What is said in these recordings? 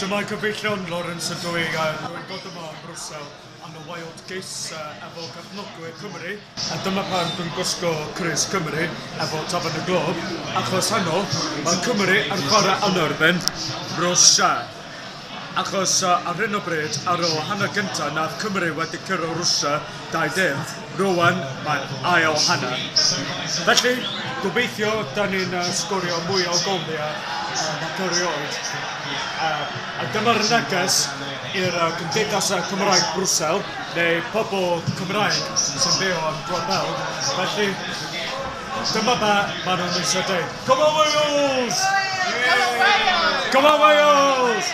Shwmae cyfeillion, Lawrence ydw i, a rwy'n dod yma yn Brwsel am y Wild Geese efo cefnogwyr Cymru. A dyma pam dwi'n gwisgo crys Cymru efo Tafarn y Glob, achos heno mae Cymru yn chwarae yn erbyn Rwsia. Achos ar hyn o bryd, ar ôl hanner gyntaf, nath Cymru wedi curo Rwsia 2-0, rwan mae'n ail hanner. Felly, gobeithio da ni'n sgorio mwy o goliau nac erioed. A dyma'r neges i'r Cymdeithas Cymraeg Brwsel, neu pobl Cymraeg sy'n byw yn Gwlad Belg. Felly, dyma be maen nhw'n eisiau dweud. Come on Wales! Come on Wales! Come on Wales!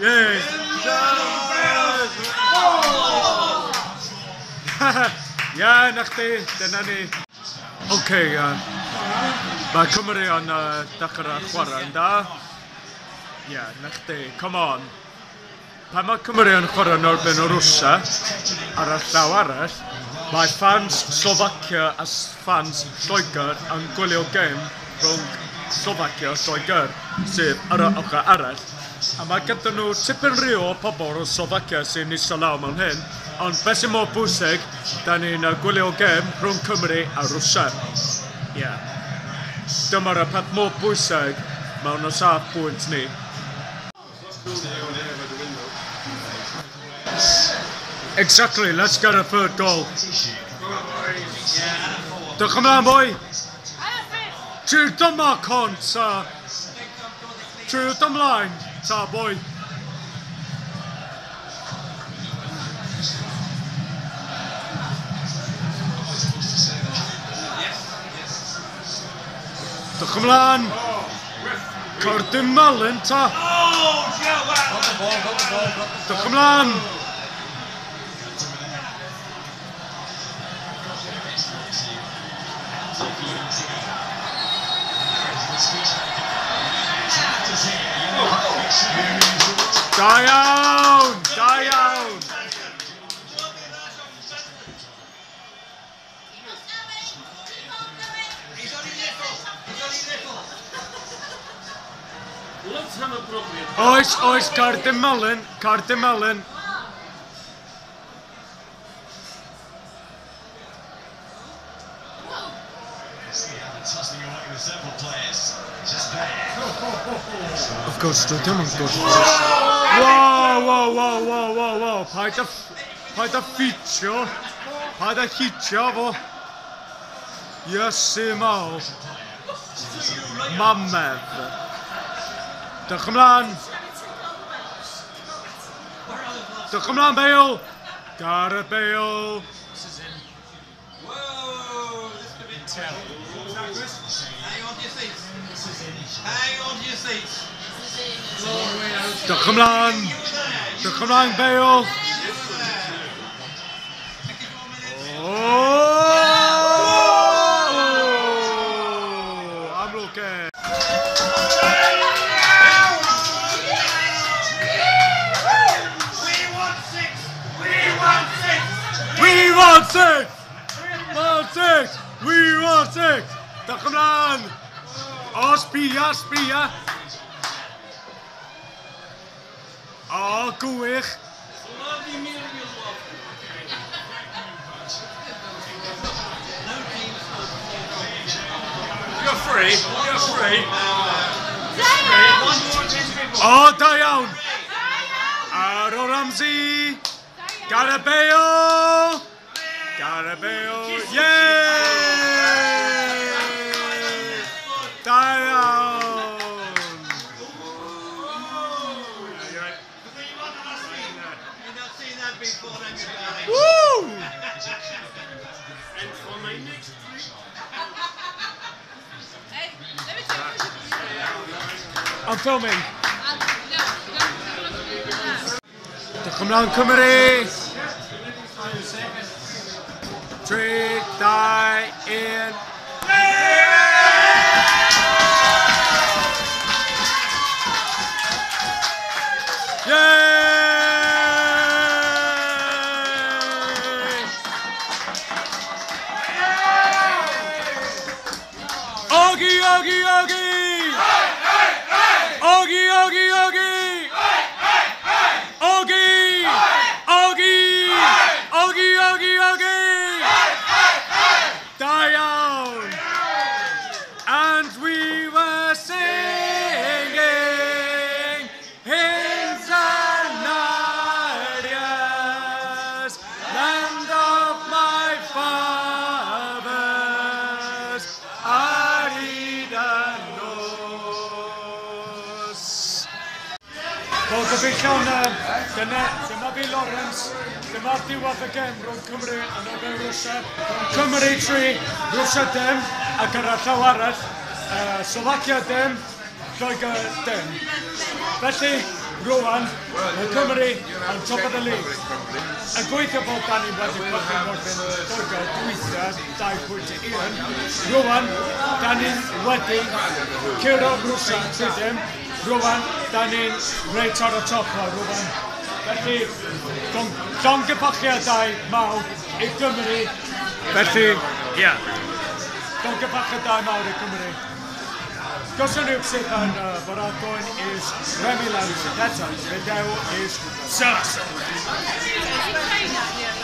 Yeah! Ie, na chdi, dyna ni. Oce, mae Cymru yn dechrau chwarae yn da. Ie, na chdi, come on. Pan mae Cymru yn chwarae yn erbyn y Rwsia, ar y llaw arall, mae fans Slofacia a fans Lloegr yn gwylio gêm rhwng Slofacia a Lloegr, sydd ar y ochr arall. A mae gyda nhw tipyn rhyw o pobl o Slofacia sy'n eistedd lawr mewn hyn, ond beth sy'n mor bwysig, da ni'n gwylio gêm rhwng Cymru a Rwsia. Ie. Yeah. Dyma'r peth mor bwysig mewn y safbwynt ni. Exactly, let's get a third goal. Dewch ymlaen, boi! Trwy dyma cont, trwy ymlaen, ta boi. Dewch ymlaen! Cordyn melyn, ta! Dewch ymlaen! Da iawn! Da iawn! Oes, oes, cardyn melyn, cardyn melyn. Of course, dwi ddim yn gwybod. Wow, wow, wow, wow, wow, wow. Paid a ffitio. Paid a hitio fo. Iesu mawr. Mamedd. Dewch ymlaen. Dewch ymlaen, Bale. Gareth Bale. Whoa, this could be terrible. Hang on to your seats. Hang on to your seats. Dewch ymlaen. Dewch ymlaen, Bale. Oh! Amlwg. We want six. We want six. We want six! Want six! We want six! Dewch ymlaen! O, sbia, sbia! O, gwych! You're free. You're free. O, da iawn! Aaron Ramsey! Gareth Bale! Gareth Bale! Yeah! Da iawn! You've not seen that before, have you, darling? Woo! And for my next drink. Hey, let me take a picture. I'm filming. Dewch ymlaen, Cymru! 3, 2, 1. Yay! Ogi, ogi, ogi! Hey, hey, hey! Ogi, Wel, gyfeillion, dyma fi Lawrence, dyma'r diwedd y gem rhwng Cymru yn erbyn Rwsia. Cymru 3, Rwsia dim, ac ar y llaw arall, Slovacia dim, Lloegr dim. Felly, rwan, mae Cymru on top of the league. Yn gweithio bod da ni wedi colli yn erbyn Lloegr dwytha 2.1, rwan, da ni wedi curo Rwsia 3-0, rwan, da ni'n reit ar y top o rwan. Felly, llongyfarchiadau mawr i Gymru. Felly, ie. Yeah. Llongyfarchiadau mawr i Gymru. Köszönjük szépen, barátaim, és remélem, hogy tetszett a videó, és sziasztok! Explain that.